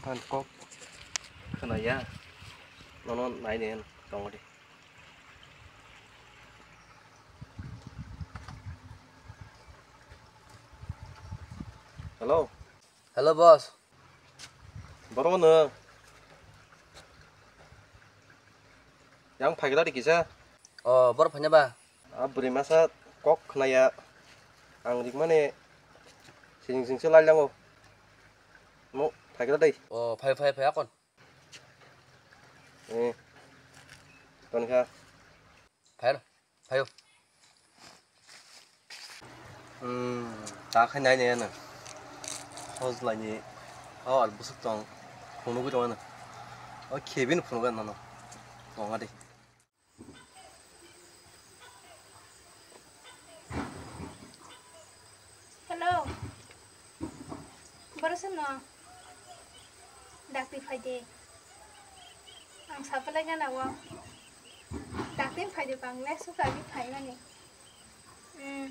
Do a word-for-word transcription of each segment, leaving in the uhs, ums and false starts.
Phan kok khwnaya. Nono naini tongo de. Hello. Hello, boss. Borok no. Yang phaikhe da kisa. Oh, borok phaina ba? A bwrwi masa kok khwnaya. Ang rikmani sijing sijing se lailango. Mo phaikhe da dei. Oh, phai, phai, phai, akon. Eh. Ton kha. Phai, phai. Hmm, ta khai nai nai ano. Hos lai ni. Oh, al busuk tong. Phunugwi tong ano. Oh, khebin phunugwi ano. Tong adi. Hello. Borok sano. Dakti phaidi. Ang sapalai gana o. Dakti phaidi bang le suka bi phai mani. Hmm.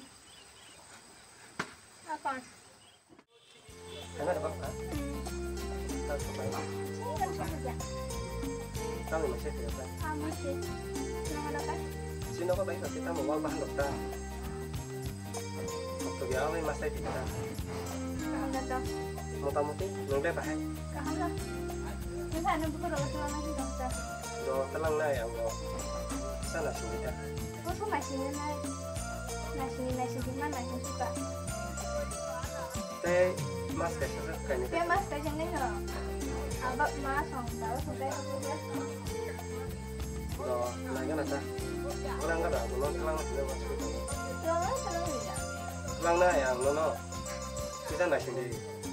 Akon. Tangwi masa kaya ta. Sino ko bai kati tamo wal bahan ta. Waktu biawi masa kita. Motamuti nungde bahai. Do telang nai ang go. Sana sini ta. Tei mas kaisa kainwi. Tei mas kaisa nai no. Abak ma song tao song kai ko ya. Do nai gana ta. Orang gana abo no telang na sini mas kaisa. Telang na sini ya. Telang na ya no no. Kita na sini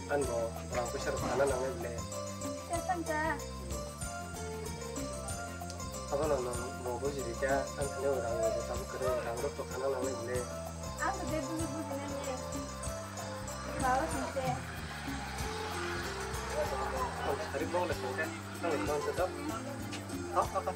an bo orang besar sana nang le. Telang ta. Abono nwng bo buji rikha, ang thani rang rwdi, tabuk kwrwi rang rok tongthana nangnai hwnwi. Ang to de buji buji nani. Bawa singse. Ang sari bong le singse, ang le singse to. Hao, hao, hao.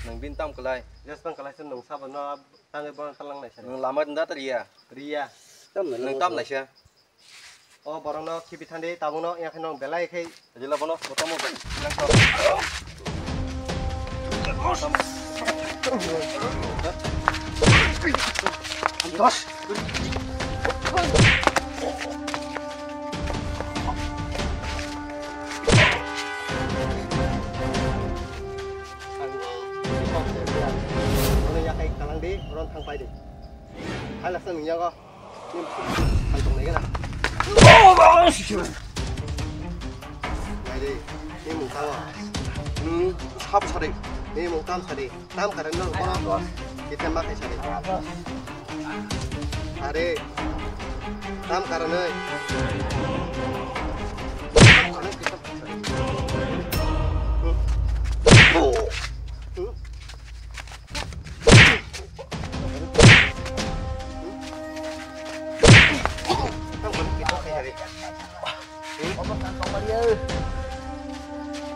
Nwng bini tam kwlai, jes tang kwlai se nwng sabo no tangwi bono talang nai se. Nwng lama da ta riya. Riya. Nwng tam nai se. O borokno khibi thandi, tabukno, ya khe nwng belai khe. Jila bono, botomo, belai khe. Ang, bono yakai kalang di, bono thang pai di. Hai laksa nung yago. Ni hai tong nai gana. Nai di, ni mung tamo. Hmm, sab sari. Ni mung tam sari. Tam karan no kono. Kita makai sari. Are, tam karan oi.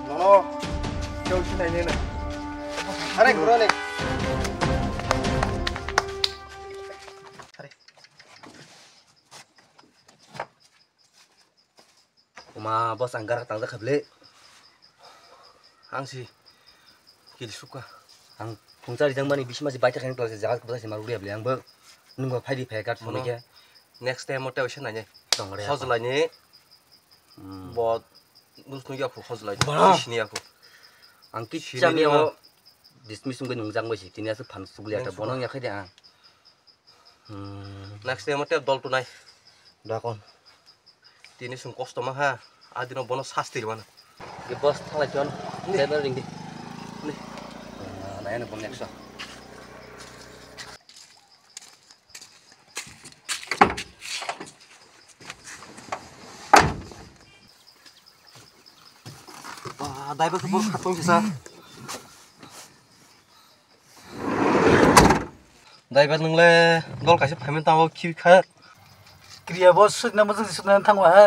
Nono, kau sini ini nih. Are, kurang nih. Are. Oma, boss, ang gara tangjak kha bele. Ang si kili sukha. Ang phungsa rijak mani bisi masi bai thakha, jaga kwbangsa si ma rwliya bele ang bo. Nwng bo phai di phai card phone khe. Next time o tei waisa nainai. Tong re. Hojlai ni. Hmm. Bo Bus nung ya phu hojlai. Ba. Sini ya phu. Ang ki Sini chami dia o ma. Dismiss wngwi nungjak bai si tini aswk phan sugli ata Neng bono suka. Ya khai de ang. Hmm. Next time te dol tunai. Dakon. Tini sung kosto ma ha. Adino bono sasti rwano. Ge boss thalai ton. Ni. Driver ring di. Ni. Ah, nai na bon next. Ah, driver ko bor khatong kisa. Driver nungle dol kaisa phaimani tango khibi kha. Kriya bo sudna mo jeng sudna thangwa ha.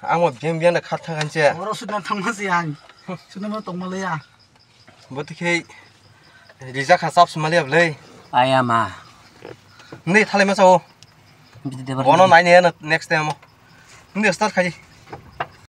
Ang mo biang biang da khat thang kanse. Oro sudna thangma se ang. Sudna mo tongma le ya. Bo tikhe rija kha chap sima le ablei. Aya ma. Ni thale ma sao. Bidi debar. Bono nai ne next time mo. Ni start khai.